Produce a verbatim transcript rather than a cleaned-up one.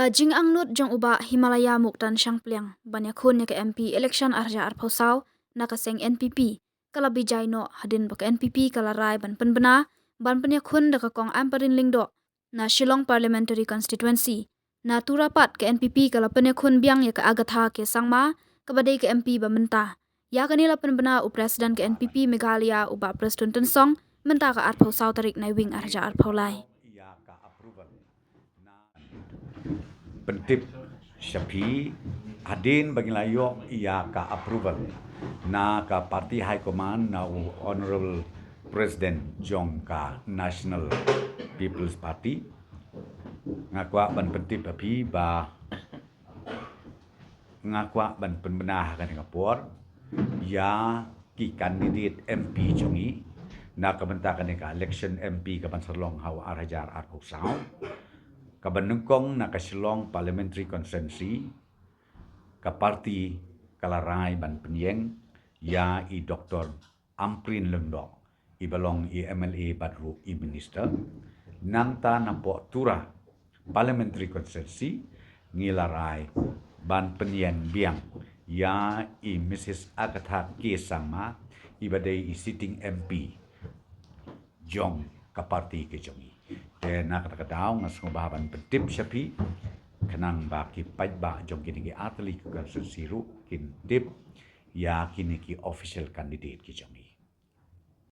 Ka jingangnud jong u Bah Himalaya Muktan Shangpliang ban ïakhun ïa ka M P election ar hajar arphew saw na ka seng N P P ka la bijai noh hadien ba ka N P P ka la rai ban pynbna ban pynïakhun da ka Kong Ampareen Lyngdoh na Shillong Parliamentary Constituency. Na Tura pat ka N P P ka la pynïakhun biang ïa ka Agatha K Sangma kaba dei ka M P ba mynta. Ïa kane la pynbna u President ka N P P Meghalaya u Bah Prestone Tynsong mynta ka arphew saw tarik Naiwieng ar hajar arphew lai. Ïa ka approval na pyntip sha phi hadien ba ngi la ïoh ïa ka approval na ka Party High Command na u Honorable President jong ka National People's Party. Nga kwah ban pyntip ha phi ba nga kwah ban pynbna ha kane ka por ïa ki candidate M P jong ngi na ka bynta kane ka election M P ka ban sa long ha u ar hajar arphew saw, ka ban nyngkong na ka Shillong Parliamentary Constituency. Ka party ka la rai ban pynïeng ïa i Doktor Ampareen Lyngdoh, i ba long i M L A bad ruh i minister. Nangta na poh Tura Parliamentary Constituency ngi la rai ban pynïeng biang ïa i Mrs Agatha K Sangma, i ba dei i sitting M P jong ka party ka jong ngi. Te na kata ka daw nga sngewbha ban pyntip sha phi khnang ba ki paidbah jong kine ki artylli ki constituency ruh kin tip ïa kine ki official candidate ki jong ngi.